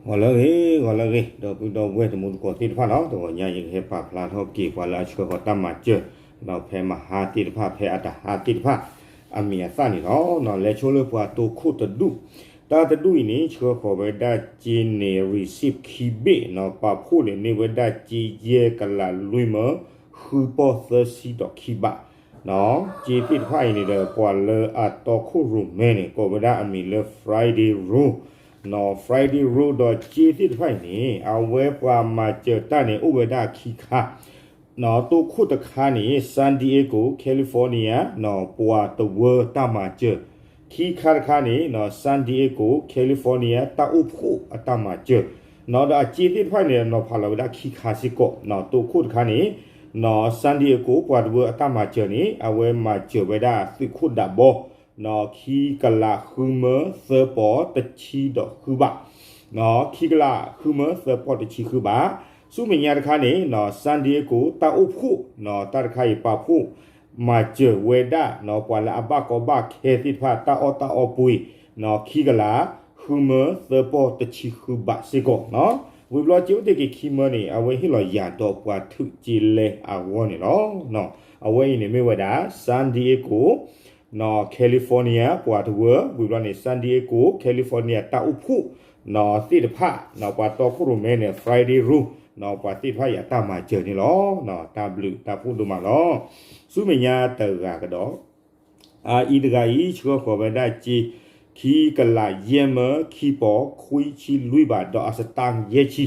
ဂီၤလၢအဂ့ၤ ဂီၤလၢအဂ့ၤ ဒီပုၢ်ဒီဝဲၢ်တံၤသကိးသ့ၣ်တဖၣ်နီၤ, တဂီၤညါယကဟဲပာ်ဖျါထီၣ်က့ၤပှၤလၢအဆှၢဃီၤတၢ်မၤစၢၤ ဒီးဖဲမဟါသ့ၣ်တဖၣ် ဖဲအတဟါသ့ၣ်တဖၣ် အမံၤအသၣ်န့ၣ်လီၤ. လဲၤဆိလၢပှၤတိခိၣ်တဒူၣ်, တၢ်တဒူၣ်အံၤန့ၣ် ဆှၢဃီၤဝဲဒၣ်စ့န့ၣ် receipt ခံဘ့ၣ်နီၤ, ပာ်ဖှိၣ်န့ၣ် န့ၢ်ဝဲဒၣ်စ့ယဲၢ်ကလးလွံၢ်မၢ ဃုပီၢ်သၢဆံဒီးခံဘး စ့သ့ၣ်တဖၣ်အံၤန့ၣ်ဒီး ပှၤလၢအတီခိၣ်ရိၣ်မဲန့ၣ် ကိးဝဲဒၣ်အမံၤလၢ Friday Road, Friday Road ဒီးစ့သ့ၣ်တဖၣ်အံၤန့ၣ် အဝဲပှၤမၤစၢၤတၢ်န့ၣ် အိၣ်ဝဲဒၣ်ခံခါ, တိခိၣ်တခါန့ၣ် San Diego California ပှၤတဝၢတၢ်မၤစၢၤ, ခံခါတခါန့ၣ် San Diego California တၢ်အိၣ်ဖှိၣ်အတၢ်မၤစၢၤ, ဒီးအစ့သ့ၣ်တဖၣ်န့ၣ် နီၤဖးလီၤဝဲဒၣ်ခံခါစ့ၢ်ကီး, တိခိၣ်တခါန့ၣ် San Diego ပှၤတဝၢအတၢ်မၤစၢၤန့ၣ် အဝဲမၤစၢၤဝဲဒၣ်သုးခိၣ်ဒးဘီ ခံကလးဃုမၢသၢပီၢ်တဆံဒီးဃုဘး, ခံကလးဃုမၢသၢပီၢ်တဆံဃုဘး, ဆူမဲာ်ညါတခါန့ၣ် San Diego တၢ်အိၣ်ဖှိၣ် တၢ်တခါအံၤပာ်ဖှိၣ် မၤစၢၤဝဲဒၣ် ပှၤလၢအဘၣ်ကီဘၣ်ခဲသ့ၣ်တဖၣ် တၢ်အီၣ်တၢ်အီပှ့ၤ ခံကလးဃုမၢသၢပီၢ်တဆံဃုဘးစ့ၢ်ကီး, ဝံၤဘျီစ့အိၣ်တ့ၢ်က့ၤခံမၢန့ၣ် အဝဲဟ့ၣ်လီၤယၤဒီးပှၤထုးက့လဲအဂီၢ်န့ၣ်လီၤ. အဝဲအံၤန့ၣ်မ့ၢ်ဝဲဒၣ် San Diego California ပှၤတဝၢ ဝံၤဘျီန့ၣ် San Diego California တၢ်အိၣ်ဖှိၣ် သ့ၣ်တဖၣ် ပှၤတီခိၣ်ရိၣ်မဲန့ၣ် Friday Road ပှၤသ့ၣ်တဖၣ်အံၤအတၢ်မၤစၢၤန့ၣ်လီၤ. တၢ်ဘျုးတၢ်ဖှိၣ်ဒိၣ်မးလီၤ. ဆူမဲာ်ညါတဂၤကဒီး အအံၤတဂၤအံၤ ဆှၢဃီၤဝဲဒၣ်စ့ ခံကလးယဲၢ်မၢ ခံပီၢ်ခွံဆံလွံၢ်ဘး ဒီးအစတၣ်ယဲၢ်ဆံ,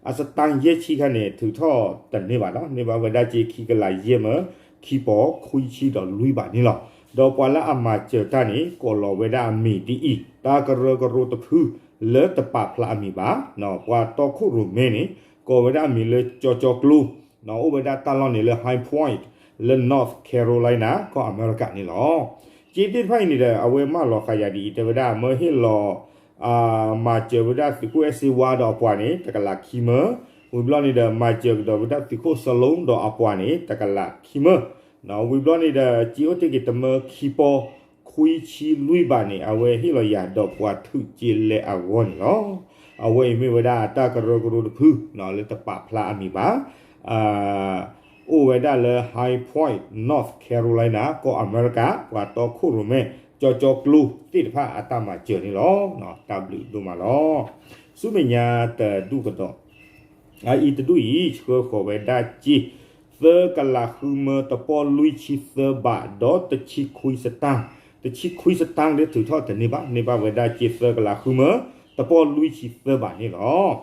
အစတၣ်ယဲၢ်ဆံခါန့ၣ် ထုးထီၣ်တန့ၢ်ဘၣ်ဒီး န့ၢ်ဘၣ်ဝဲဒၣ်စ့ခံကလးယဲၢ်မၢ ခံပီၢ်ခွံဆံဒီးလွံၢ်ဘးန့ၣ်လီၤ. ဒီးပှၤလၢအမၤစၢၤတၢ်န့ၣ် ကိးလီၤဝဲဒၣ်အမံၤဒ်အံၤ, တၢ်ကရၢကရိတဖု လၢတပာ်ဖျါအမံၤဘၣ်, ပှၤတီခိၣ်ရိၣ်မဲန့ၣ် ကိးဝဲဒၣ်အမံၤလၢကၠီကၠီကျိ အိၣ်ဝဲဒၣ်တၢ်လီၢ်န့ၣ်လၢ High Point လၢ North Carolina ကီၢ်အမဲရကၤန့ၣ်လီၤ. စ့သ့ၣ်တဖၣ်အံၤန့ၣ်ဒီး အဝဲမၢလီၤဃာ်ယၤဒ်အံၤ တဲဝဲဒၣ် မၢဟ့ၣ်လီၤ မၤစၢၤဝဲဒၣ်သုးခိၣ်အဲၣ်စ့ဝါဒီးအပှၤန့ၣ် တကလးခံမၢ, ဝံၤဘျီန့ၣ်ဒီး မၤစၢၤကဒီးဝဲဒၣ်သုးခိၣ်စီၤလိ ဒီးအပှၤန့ၣ် တကလးခံမၢ, ဝံၤဘျီန့ၣ်ဒီး စ့အိၣ်တ့ၢ်က့ၤတမၢခံပီၢ် ခွံဆံလွံၢ်ဘးန့ၣ် အဝဲဟ့ၣ်လီၤယၤဒီးပှၤထုးက့လဲအဂီၢ်န့ၣ်လီၤ. အဝဲအံၤမ့ၢ်ဝဲဒၣ်တၢ်ကရၢကရိတဖု လၢတပာ်ဖျါအမံၤဘၣ်, အိၣ်ဝဲဒၣ်လၢ High Point, North Carolina ကီၢ်အမဲရကၤ ပှၤတီခိၣ်ရိၣ်မဲ ကၠီကၠီကျိသ့ၣ်တဖၣ်အတၢ်မၤစၢၤန့ၣ်လီၤ. တၢ်ဘျုးဒိၣ်မးလီၤ. ဆူမဲာ်ညါတဒူၣ်ကဒီး အအံၤတဒူၣ်အံၤ ဆှၢဃီၤဝဲဒၣ်စ့ သၢကလးဃုမၢ တပီၢ်လွံၢ်ဆံသၢဘး ဒီးတဆံခွံစတၣ်, တဆံခွံစတၣ်လၢထုးထီၣ်တန့ၢ်ဘၣ်, န့ၢ်ဘၣ်ဝဲဒၣ်စ့သၢကလးဃုမၢ တပီၢ်လွံၢ်ဆံသၢဘးန့ၣ်လီၤ.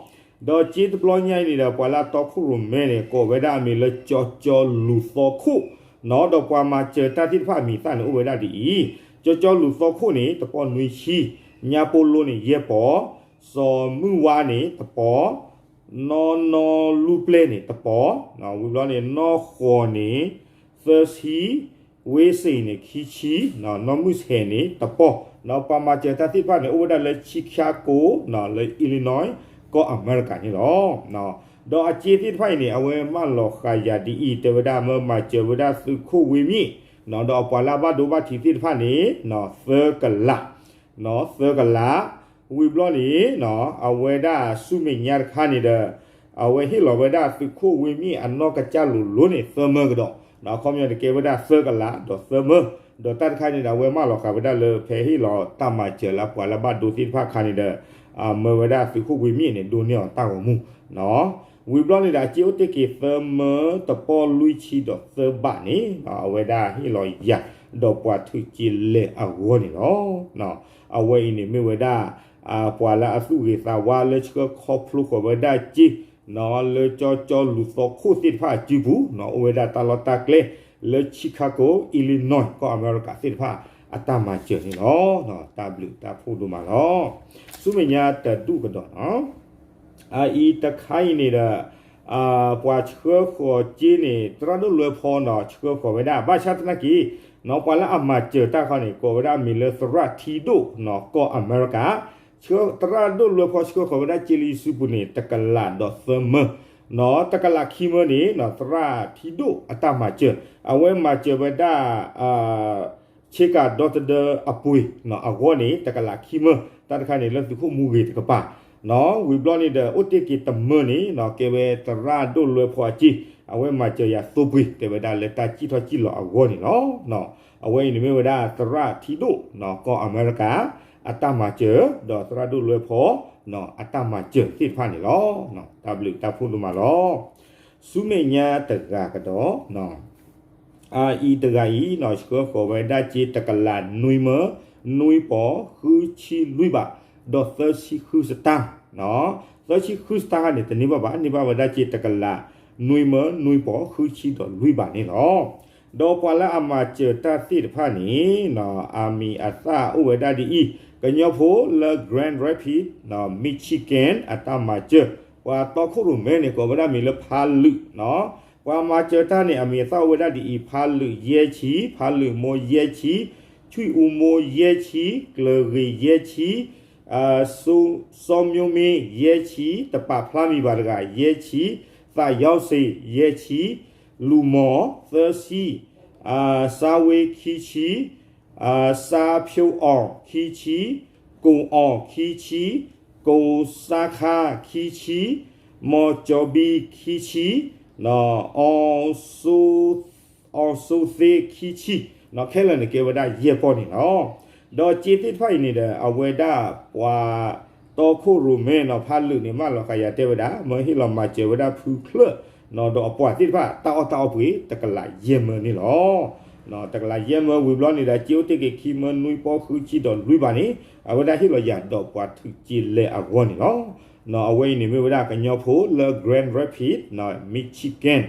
ဒီးစ့တဘျီညါအံၤန့ၣ်ဒီး ပှၤလၢအတီခိၣ်ရိၣ်မဲန့ၣ် ကိးဝဲဒၣ်အမံၤလၢကၠီကၠီလူၤသီခိၣ်, ဒီးပှၤမၤစၢၤတၢ်သ့ၣ်တဖၣ်အမံၤသၣ်န့ၣ် အိၣ်ဝဲဒၣ်ဒ်အံၤ, ကၠီကၠီလူၤသီခိၣ်န့ၣ် တပီၢ်နွံဆံ, ညါပိလိန့ၣ် ယဲၢ်ပီၢ်, စီၤမုၢ်ဝါန့ၣ် တပီၢ်, နီၢ်နီၢ်လူၢ်ပျဲၢ်န့ၣ် တပီၢ်, ဝံၤဘျီန့ၣ် နီၢ်ဃီၤန့ၣ် သၢဆံ, ဝ့စ့ၣ်န့ၣ် ခံဆံ, နီၢ်မုၢ်ဆဲးန့ၣ် တပီၢ်, ဒီးပှၤမၤစၢၤတၢ်သ့ၣ်တဖၣ်န့ၣ် အိၣ်ဝဲဒၣ်လၢ Chicago လၢ Illinois ကီၢ်အမဲရကၤန့ၣ်လီၤ. ဒီးအစ့သ့ၣ်တဖၣ်အံၤန့ၣ် အဝဲမၢလီၤဃာ်ယၤဒ်အံၤ တဲဝဲဒၣ်မၢမၤစၢၤဝဲဒၣ်သုးခိၣ်ဝ့မံၣ်, ဒီးအပှၤလၢအဘၣ်ဒိဘၣ်ထံးသ့ၣ်တဖၣ်န့ၣ် သၢကလး သၢကလး, ဝံၤဘျီန့ၣ် အဝဲဒၣ်ဆူမဲာ်ညါတခါန့ၣ်ဒီး အဝဲဟ့ၣ်လီၤဝဲဒၣ်သုးခိၣ်ဝ့မံၣ်အနီၢ်ကစၢ်လိၤလိၤန့ၣ် သၢမၢကဒီး, အခီပညီန့ၣ်ကဲဝဲဒၣ်သၢကလးဒီးသၢမၢ, ဒီးတၢ်တခါန့ၣ်ဒီး အဝဲမၢလီၤဃာ်ဝဲဒၣ်လၢဖဲဟ့ၣ်လီၤတၢ်မၤစၢၤလၢအပှၤလၢဘၣ်ဒိသ့ၣ်တဖၣ်အခါန့ၣ်ဒီး မၢဝဲဒၣ်သုးခိၣ်ဝ့မံၣ်န့ၣ် ဒိးန့ၢ်အီၤတၢ်ဂီၤမူ ဝံၤဘျီန့ၣ်ဒီး အစ့အိၣ်တ့ၢ်က့ၤသၢမၢတပီၢ်လွံၢ်ဆံဒီးသၢဘးန့ၣ် အဝဲဒၣ်ဟ့ၣ်လီၤယၤ ဒီးပှၤထုးက့လဲအဂီၢ်န့ၣ်လီၤ. အဝဲအံၤန့ၣ်မ့ၢ်ဝဲဒၣ် ပှၤလၢအသူၣ်ဂ့ၤသးဝါလၢဆှၢခီဖျိဃီၤဝဲဒၣ်စ့ လၢကၠီကၠီလူၤသီခိၣ်သ့ၣ်တဖၣ်အစုပူၤ အိၣ်ဝဲဒၣ်တၢ်လီၢ်တၢ်ကျဲ လၢ Chicago Illinois ကီၢ်အမဲရကၤသ့ၣ်တဖၣ် အတၢ်မၤစၢၤန့ၣ်လီၤ. တၢ်ဘျုးတၢ်ဖှိၣ်ဒိၣ်မးလီၤ. ဆူမဲာ်ညါတဒူၣ်ကဒီးနီၤ အအံၤတခါအံၤန့ၣ်ဒီး ပှၤဆှၢဃီၤစ့န့ၣ် သရၣ်ဒိၣ်လွဲဖီနီၤ ဆှၢဃီၤဝဲဒၣ် ဘၣ်ဆၣ်သနာ်က့ နီၤ ပှၤလၢအမၤစၢၤတၢ်ခီန့ၣ် ကိးဝဲဒၣ်မံၤလၢသရၣ်ထံဒိၣ်နီၤ ကီၢ်အမဲရကၤ သရၣ်ဒိၣ်လွဲဖီဆှၢဃီၤဝဲဒၣ်စ့လၢယစုပူၤန့ၣ် တကလးဒီးသၢမၢ နီၤ တကလးခံမၢန့ၣ်နီၤ သရၣ်ထံဒိၣ်အတၢ်မၤစၢၤ အဝဲမၤစၢၤဝဲဒၣ် ဆ့ကၤဒီသဒၢအပှ့ၤနီၤ အဂီၢ်န့ၣ် တကလးခံမၢ တၢ်တခါန့ၣ် လၢသုးခိၣ်မူဂ့ၤတကပၤ ဝံၤဘျီန့ၣ်ဒီး အိၣ်တ့ၢ်က့ၤတမၢန့ၣ် ကဲဝဲသရၣ်ဒိၣ်လွဲဖီအစ့ၢ် အဝဲမၤစၢၤယၤသိပှ့ၤ တဲဝဲဒၣ်လၢတၢ်စံၣ်ထီၣ်စံၣ်လီၤအဂီၢ်န့ၣ်လီၤ. အဝဲအံၤန့ၣ်မ့ၢ်ဝဲဒၣ်သရၣ်ထံဒိၣ် ကီၢ်အမဲရကၤ အတၢ်မၤစၢၤ ဒီးသရၣ်ဒိၣ်လွဲဖီ အတၢ်မၤစၢၤသ့ၣ်တဖၣ်န့ၣ်လီၤ. တၢ်ဘျုးတၢ်ဖှိၣ်ဒိၣ်မးလီၤ. ဆူမဲာ်ညါတဂၤကဒီး အအံၤတဂၤအံၤ ဆှၢဃီၤဝဲဒၣ်စ့တကလးနွံမၢ နွံပီၤ ဃုဆံလွံၢ်ဘး ဒီးသၢဆံဃုစတၢ်, သၢဆံဃုစတၢ်န့ၣ် တန့ၢ်ဘၣ်ဘၣ် န့ၢ်ဘၣ်ဝဲဒၣ်စ့တကလးနွံမၢ နွံပီၤ ဃုဆံဒီးလွံၢ်ဘးန့ၣ်လီၤ. ဒီးပှၤလၢအမၤစၢၤတၢ်သ့ၣ်တဖၣ်န့ၣ် အမံၤအသၣ်အိၣ်ဝဲဒၣ်ဒ်အံၤ, ကညီဖိလၢ Grand Rapids Michigan အတၢ်မၤစၢၤ, ပှၤတီခိၣ်ရိၣ်မဲန့ၣ် ကိးဝဲဒၣ်မံၤလၢဖးလုာ်, ပှၤမၤစၢၤတၢ်န့ၣ် အမံၤအသၣ်အိၣ်ဝဲဒၣ်ဒ်အံၤ, ဖးလုာ်ယဲၢ်ဆံ, ဖးလုာ်မိၢ်ယဲၢ်ဆံ, ဆွံၣ်အူမိၢ်ယဲၢ်ဆံ, ကျၢၤဂ့ၤယဲၢ်ဆံ, စီၤမျိမ့ယဲၢ်ဆံ, တပာ်ဖျါမံၤဘၣ်တဂၤ ယဲၢ်ဆံ, သးယီစ့ယဲၢ်ဆံ, လူၤမီၤသၢဆံ, စါဝ့ခံဆံ, စါဖၠိအီၣ်ခံဆံ, ကိၣ်အီၣ်ခံဆံ, ကိၣ်စါခါခံဆံ, မီၤကၠီဘံခံဆံ, အီစိသ့ခံဆံ, ခဲလၢာ်န့ၣ်ကဲဝဲဒၣ်ယဲၢ်ပီၢ်န့ၣ်လီၤ. ဒီးစ့သ့ၣ်တဖၣ်အံၤန့ၣ်ဒီး အဝဲဒၣ်ပှၤတီခိၣ်ရိၣ်မဲနီၤ ဖးလုာ်န့ၣ် မၢလီၤဃာ်ယၤတဲဝဲဒၣ် မၢဟ့ၣ်လီၤမၤစၢၤဝဲဒၣ်ဖုချၢၣ် ဒီးအပှၤသ့ၣ်တဖၣ် တၢ်အီၣ်တၢ်အီပှ့ၤ တကလးယဲၢ်မၢန့ၣ်လီၤ. တကလးယဲၢ်မၢဝံၤဘျီန့ၣ်ဒီး စ့အိၣ်တ့ၢ်က့ၤခံမၢနွံပီၤဃုဆံဒီးလွံၢ်ဘးန့ၣ် အဝဲဒၣ်ဟ့ၣ်လီၤယၤဒီးပှၤထုးစ့လဲအဂီၢ်န့ၣ်လီၤ. အဝဲအံၤန့ၣ်မ့ၢ်ဝဲဒၣ်ကညီဖိလၢ Grand Rapids Michigan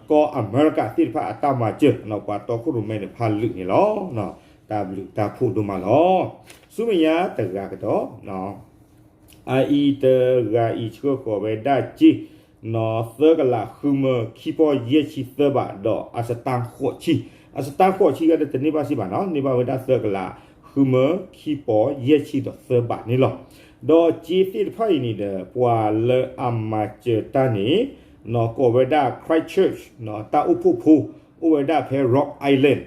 ကီၢ်အမဲရကၤသ့ၣ်တဖၣ်အတၢ်မၤစၢၤ ပှၤတီခိၣ်ရိၣ်မဲန့ၣ်ဖးလုာ်န့ၣ်လီၤ. တၢ်ဘျုးတၢ်ဖှိၣ်ဒိၣ်မးလီၤ. ဆူမဲာ်ညါတဂၤကဒီး အအံၤတဂၤအံၤဆှၢဃီၤဝဲဒၣ်စ့ သၢကလးဃုမၢခံပီၢ်ယဲၢ်ဆံသၢဘး ဒီးအစတၢ်ဃိးဆံ, အစတၢ်ဃိးဆံဂၤဒီးတန့ၢ်ဘၣ်စ့ၢ်ဘၣ်နီၤ န့ၢ်ဘၣ်ဝဲဒၣ်သၢကလးဃုမၢခံပီၢ်ယဲၢ်ဆံဒီးသၢဘးန့ၣ်လီၤ. ဒီးစ့သ့ၣ်တဖၣ်အံၤန့ၣ်ဒီး ပှၤလၢအမၤစၢၤတၢ်န့ၣ် ကိးဝဲဒၣ် Christchurch တၢ်အိၣ်ဖှိၣ်ဖိ အိၣ်ဝဲဒၣ်ဖဲ Rock Island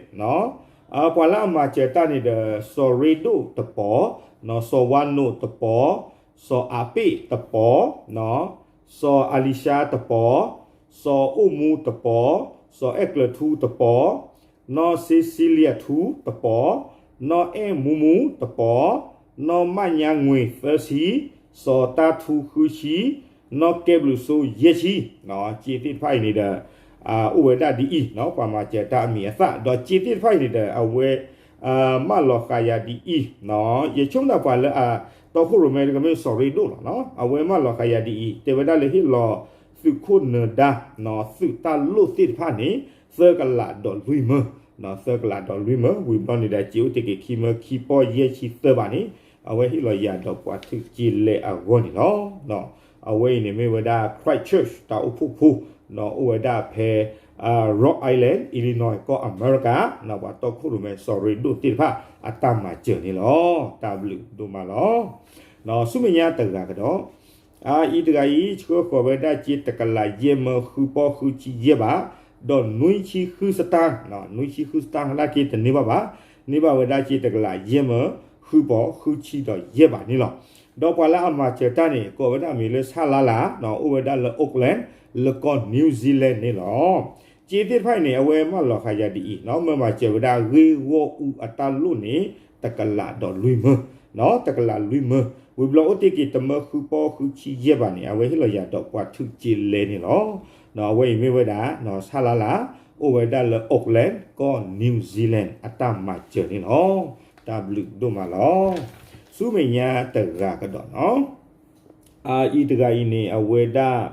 ပှၤလၢအမၤစၢၤတၢ်န့ၣ်ဒီး စီၤရ့ဒိၣ်တပီၤ, စီၤဝါနိးတပီၤ, စီၤအးပ့ၣ်တပီၤ, စီၤအလံၤၡါတပီၤ, စီၤအိၣ်မူတပီၤ, စီၤအဲၣ်ကျၢၤထူတပီၤ, နီၢ်စ့စ့လံယၤထူတပီၤ, နီၢ်အဲၣ်မူမူတပီၤ, နီၢ်မၣ်ညါငွ့ၣ်သၢဆံ, စီၤတၢ်ထူဃုဆံ, နီၢ်ကဲဘျုးစိယဲၢ်ဆံ, စ့သ့ၣ်တဖၣ်အံၤန့ၣ်ဒီး အိၣ်ဝဲဒၣ်ဒ်အံၤ ပှၤမၤစၢၤတၢ်အမံၤအသၣ် ဒီးစ့သ့ၣ်တဖၣ်အံၤန့ၣ်ဒီး အဝဲ မၢလီၤဃာ်ယၤဒ်အံၤ, ယဆိကမိၣ်ပှၤလၢအတီခိၣ်ရိၣ်မဲတဂၤမ့ၢ်စီၤရ့ဒိၣ်လီၤ. အဝဲမၢလီၤဃာ်ယၤဒ်အံၤ တဲဝဲဒၣ်လၢဟ့ၣ်လီၤသုးခိၣ်နၢၤဒါ သုးတၢ်လိၣ်သ့ၣ်တဖၣ်န့ၣ် သၢကလးဒီးလွံၢ်မၢ, သၢကလးဒီးလွံၢ်မၢ ဝံၤဘျီန့ၣ်ဒီး စ့အိၣ်တ့ၢ်က့ၤခံမၢခံပီၢ်ယဲၢ်ဆံသၢဘးန့ၣ် အဝဲဟ့ၣ်လီၤယၤဒီးပှၤထုးစ့လဲအဂီၢ်န့ၣ်လီၤ. အဝဲအံၤန့ၣ်မ့ၢ်ဝဲဒၣ် Christchurch တၢ်အိၣ်ဖှိၣ်ဖိ အိၣ်ဝဲဒၣ်ဖဲ Rock Island Illinois ကီၢ်အမဲရကၤ ပှၤတီခိၣ်ရိၣ်မဲစီၤရ့ဒိၣ်သ့ၣ်တဖၣ် အတၢ်မၤစၢၤန့ၣ်လီၤ. တၢ်ဘျုးဒိၣ်မးလီၤ. ဆူမဲာ်ညါတဂၤကဒီး အအံၤတဂၤအံၤ ဆှၢဃီၤဝဲဒၣ်စ့တကလးယဲၢ်မၢဃုပီၢ်ဃုဆံယဲၢ်ဘး ဒီးနွံဆံဃုစတၢ်, နွံဆံဃုစတၢ်လၢက့ၤတန့ၢ်ဘၣ်ဘၣ်, န့ၢ်ဘၣ်ဝဲဒၣ်စ့တကလးယဲၢ်မၢဃုပီၢ်ဃုဆံဒီးယဲၢ်ဘးန့ၣ်လီၤ. ဒီးပှၤလၢအမၤစၢၤတၢ်န့ၣ် ကိးဝဲဒၣ်မံၤလၢဆၣ်လါလၤ အိၣ်ဝဲဒၣ်လၢ Auckland လၢကီၢ် New Zealand န့ၣ်လီၤ. စ့သ့ၣ်တဖၣ်အံၤန့ၣ် အဝဲမၢလီၤဃာ်ယၤဒ်အံၤ မၢမၤစၢၤဝဲဒၣ်ဂ့ၢ်ဂီၢ်အူအတၢ်လိၣ်န့ၣ် တကလးဒီးလွံၢ်မၢ, တကလးလွံၢ်မၢ, ဝံၤဘျီအိၣ်တ့ၢ်က့ၤတမၢဃုပီၢ်ဃုဆံယဲၢ်ဘးန့ၣ် အဝဲဟ့ၣ်လီၤယၤဒီးပှၤထုးစ့လဲန့ၣ်လီၤ. အဝဲအံၤမ့ၢ်ဝဲဒၣ် ဆၣ်လါလၤ အိၣ်ဝဲဒၣ်လၢ Auckland ကီၢ် New Zealand အတၢ်မၤစၢၤန့ၣ်လီၤ. တၢ်ဘျုးဒိၣ်မးလီၤ. ဆူမဲာ်ညါတဂၤကဒီးနီၤ အအံၤတဂၤအံၤန့ၣ် အဝဲဒၣ်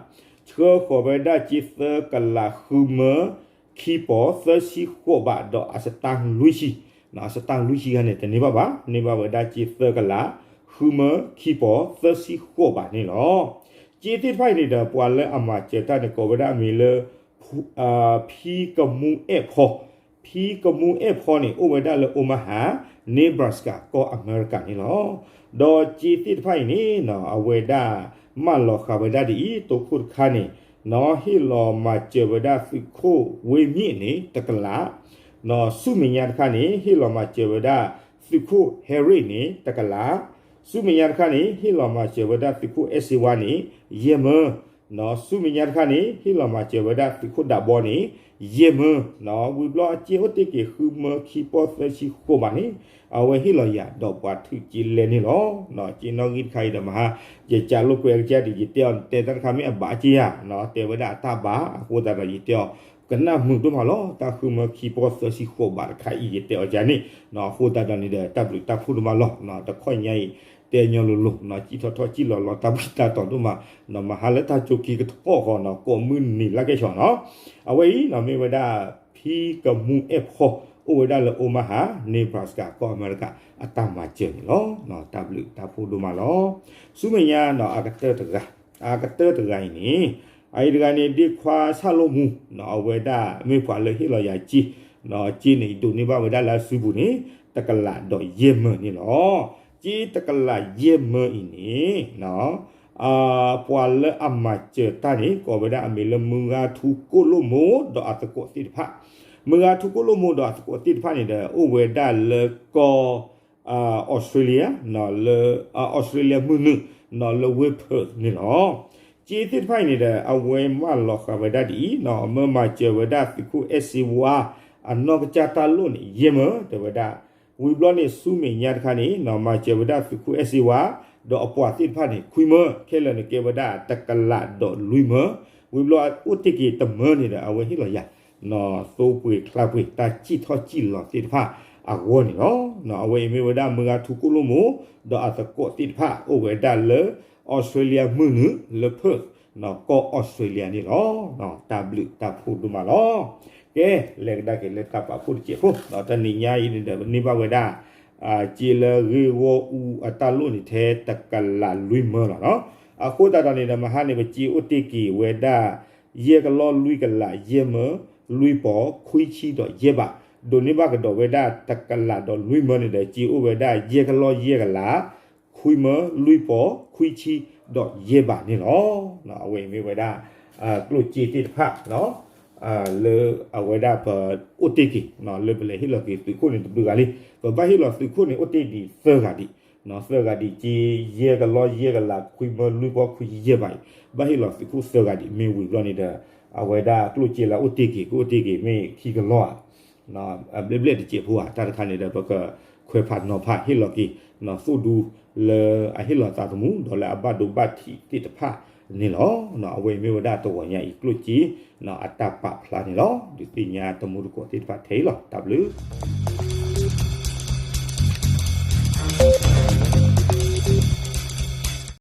ဆှၢဃီၤဝဲဒၣ်စ့သၢကလးဃုမၢ ခံပီၢ်သၢဆံဃိးဘး ဒီးအစတၢ်လွံၢ်ဆံ, အစတၢ်လွံၢ်ဆံခါန့ၣ် တန့ၢ်ဘၣ်ဘၣ်, န့ၢ်ဘၣ်ဝဲဒၣ်စ့သၢကလးဃုမၢ ခံပီၢ်သၢဆံဃိးဘးန့ၣ်လီၤ. စ့သ့ၣ်တဖၣ်အံၤန့ၣ်ဒီး ပှၤလၢအမၤစၢၤတၢ်န့ၣ် ကိးဝဲဒၣ်အမံၤလၢ ဖံကမူအဲၣ်ဖီ, ဖံကမူအဲၣ်ဖီန့ၣ် အိၣ်ဝဲဒၣ်လၢ Omaha Nebraska ကီၢ်အမဲရကၤန့ၣ်လီၤ. ဒီးစ့သ့ၣ်တဖၣ်အံၤန့ၣ် အဝဲဒၣ်မၢလီၤဃာ်ဝဲဒၣ်ဒ်အံၤ တိခိၣ်တခါန့ၣ် ဟ့ၣ်လီၤမၤစၢၤဝဲဒၣ်သုးခိၣ်ဝ့မ့ၣ်န့ၣ် တကလး, ဆူမဲာ်ညါတခါန့ၣ် ဟ့ၣ်လီၤမၤစၢၤဝဲဒၣ်သုးခိၣ်ဟဲရ့ၣ်န့ၣ် တကလး, ဆူမဲာ်ညါတခါန့ၣ် ဟ့ၣ်လီၤမၤစၢၤဝဲဒၣ်သုးခိၣ်အဲၣ်စ့ဝါန့ၣ် ယဲၢ်မၢ, ဆူမဲာ်ညါတခါန့ၣ် ဟ့ၣ်လီၤမၤစၢၤဝဲဒၣ်သုးခိၣ်ဒးဘီန့ၣ် ယဲၢ်မၢ, ဝံၤဘျီအစ့အိၣ်တ့ၢ်က့ၤဃုမၢခံပီသၢဆံဃိးဘးန့ၣ် အဝဲဟ့ၣ်လီၤယၤဒီးပှၤထုးက့လဲန့ၣ်လီၤ. က့နီၣ်ဂံၢ်တခါအံၤဒီးမဟါ ယကးလိာ်ကွဲအကစၢ်ဒ်ယတဲအီၤ တဲတၢ်တခါမ့ၢ်အဘၣ်က့ယၤ တဲဝဲဒၣ်အတၢ်ဘၣ် အဃိသတးဒီးယတဲအီၤ ကနၣ်မုာ်ဒိၣ်မးလီၤ. တၢ်ဃုမၢခံပီသၢဆံဃိးဘးတခါအံၤ ယတဲအီၤကန့ၣ် အဃိသတးဒီးန့ၣ်ဒီး တၢ်ဘျုးတၢ်ဖှိၣ်ဒိၣ်မးလီၤ. တခီညါအံၤ တဲညီလိၤလိၤ ကံၣ်ထီၣ်ထီၣ်ကံၣ်လီၤလီၤ တၢ်ဘျုးတၢ်တီၤဒိၣ်မး မဟါလၢတၢ်ကၠိခံကထီၣ်ဃီနီၤ ကိးမုၢ်နံၤလၢကဲၣ်ဆိးနီၤ အဝဲအံၤနီၤ မ့ၢ်ဝဲဒၣ် ဖံကမူအဲၣ်ဖီ အိၣ်ဝဲဒၣ်လၢ Omaha Nebraska ကီၢ်အမဲရကၤ အတၢ်မၤစၢၤန့ၣ်လီၤ. တၢ်ဘျုးတၢ်ဖှိၣ်ဒိၣ်မးလီၤ. ဆူမဲာ်ညါနီၤ အကတၢၢ်တဂၤ အကတၢၢ်တဂၤအံၤန့ၣ် အအံၤတဂၤန့ၣ် ဒ့ခွါဆၣ်လိၣ်မူ အဝဲဒၣ်မ့ၢ်ပှၤလၢဟ့ၣ်လီၤယၤစ့ စ့န့ၣ် ဒိးန့ၢ်ဘၣ်ဝဲဒၣ်လၢအစုပူၤန့ၣ် တကလးဒီးယဲၢ်မၢန့ၣ်လီၤ. စ့တကလးယဲၢ်မၢအံၤန့ၣ် ပှၤလၢအမၤစၢၤတၢ်န့ၣ် ကိးဝဲဒၣ်အမံၤလၢမုၢ်ဂၤထူကိၣ်လိၣ်မိၢ်ဒီးအသကိးသ့ၣ်တဖၣ်, မုၢ်ဂၤထူကိၣ်လိၣ်မိၢ်ဒီးအသကိးသ့ၣ်တဖၣ်န့ၣ်ဒီး အိၣ်ဝဲဒၣ်လၢကီၢ် Australia လၢ Australia မုၢ်နုာ် လၢဝ့ၢ် Perth န့ၣ်လီၤ. စ့သ့ၣ်တဖၣ်အံၤန့ၣ်ဒီး အဝဲမၢလီၤဃာ်ဝဲဒၣ်ဒ်အံၤ မၢမၤစၢၤဝဲဒၣ်သုးခိၣ်အဲၣ်စ့ဝါ အနီၢ်ကစၢ်တၢ်လိၣ်န့ၣ် ယဲၢ်မၢ တဲဝဲဒၣ် ဝံၤဘျီန့ၣ် ဆူမဲာ်ညါတခါန့ၣ် မၤစၢၤဝဲဒၣ်သုးခိၣ်အဲၣ်စ့ဝါ ဒီးအပှၤသ့ၣ်တဖၣ်န့ၣ် ခွံမၢ ခဲလၢာ်န့ၣ်ကဲဝဲဒၣ်တကလးဒီးလွံၢ်မၢ, ဝံၤဘျီအိၣ်တ့ၢ်က့ၤတမၢန့ၣ်ဒီး အဝဲဟ့ၣ်လီၤယၤ သိပှ့ၤချါပှ့ၤ တၢ်စံၣ်ထီၣ်စံၣ်လီၤသ့ၣ်တဖၣ်အဂီၢ်န့ၣ်လီၤ. အဝဲအံၤမ့ၢ်ဝဲဒၣ်မုၢ်ဂၤထူကိၣ်လိၣ်မိၢ် ဒီးအသကိးသ့ၣ်တဖၣ် အိၣ်ဝဲဒၣ်လၢ Australia မုၢ်နုာ် လၢ Perth ကီၢ် Australia န့ၣ်လီၤ. တၢ်ဘျုးတၢ်ဖှိၣ်ဒိၣ်မးလီၤ. ကဲ လဲၤကဒါက့ၤလၢတၢ်ပာ်ဖှိၣ်တစဲးဖိ တနံၤညါအံၤန့ၣ်ဒီး ပန့ၢ်ဘၣ်ဝဲဒၣ် စ့လၢဂ့ၢ်ဂီၢ်အူအတၢ်လိၣ်န့ၣ် ထဲတကလးလွံၢ်မၢလီၤနီၤ. အဃိသတးဒီးန့ၣ်ဒီး မဟါန့ၣ် ပစ့အိၣ်တ့ၢ်က့ၤဝဲဒၣ် ယဲၢ်ကလီၢ်လွံၢ်ကလးယဲၢ်မၢ လွံၢ်ပီၤခွံဆံဒီးယဲၢ်ဘး, ဒိးန့ၢ်ဘၣ်ကဒီးဝဲဒၣ်တကလးဒီးလွံၢ်မၢန့ၣ်ဒီး စ့အိၣ်ဝဲဒၣ်ယဲၢ်ကလီၢ်ယဲၢ်ကလး ခွံမၢ လွံၢ်ပီၤခွံဆံဒီးယဲၢ်ဘးန့ၣ်လီၤ. အဝဲအံၤမ့ၢ်ဝဲဒၣ် ကျိၣ်စ့သ့ၣ်တဖၣ် လၢအဝဲဒၣ်ပအိၣ်တ့ၢ်က့ၤ လၢပလဲၤဟ့ၣ်လီၤက့ၤသုးခိၣ်န့ၣ်တဘျုးဂၤလံ. ပဘၣ်ဟ့ၣ်လီၤသုးခိၣ်န့ၣ်အိၣ်တ့ၢ်ဒံးသၢဂၤဒံး, သၢဂၤဒံး စ့ယဲၢ်ကလီၢ်ယဲၢ်ကလးခွံမၢလွံၢ်ပီၤခွံဆံယဲၢ်ဘးအံၤ ဘၣ်ဟ့ၣ်လီၤသုးခိၣ်သၢဂၤဒံး မ့ၢ်ဝံၤဘျီန့ၣ်ဒီး အဝဲဒၣ်ကျိၣ်စ့လၢအိၣ်တ့ၢ်က့ၤ ကအိၣ်တ့ၢ်က့ၤမ့ၢ်ခံကလီၢ်ဧါ အဘျဲၣ်ဘျဲၣ်တစဲးဖိဧါ တၢ်တခါန့ၣ်ဒီး ပကခွဲးဖးနီၤဖးဟ့ၣ်လီၤက့ၤ သိၣ်ဒူလၢအဟ့ၣ်လီၤသးသမူ ဒီးလၢအဘၣ်ဒိဘၣ်ထံးသ့ၣ်တဖၣ်န့ၣ်လီၤ. အဝဲအံၤမ့ၢ်ဝဲဒၣ်တဂီၤညါအံၤကျိၣ်စ့ အတၢ်ပာ်ဖျါန့ၣ်လီၤ. ဒုးသ့ၣ်ညါတမူတကိးသ့ၣ်တဖၣ်ထဲအံၤလီၤ. တၢ်ဘျုး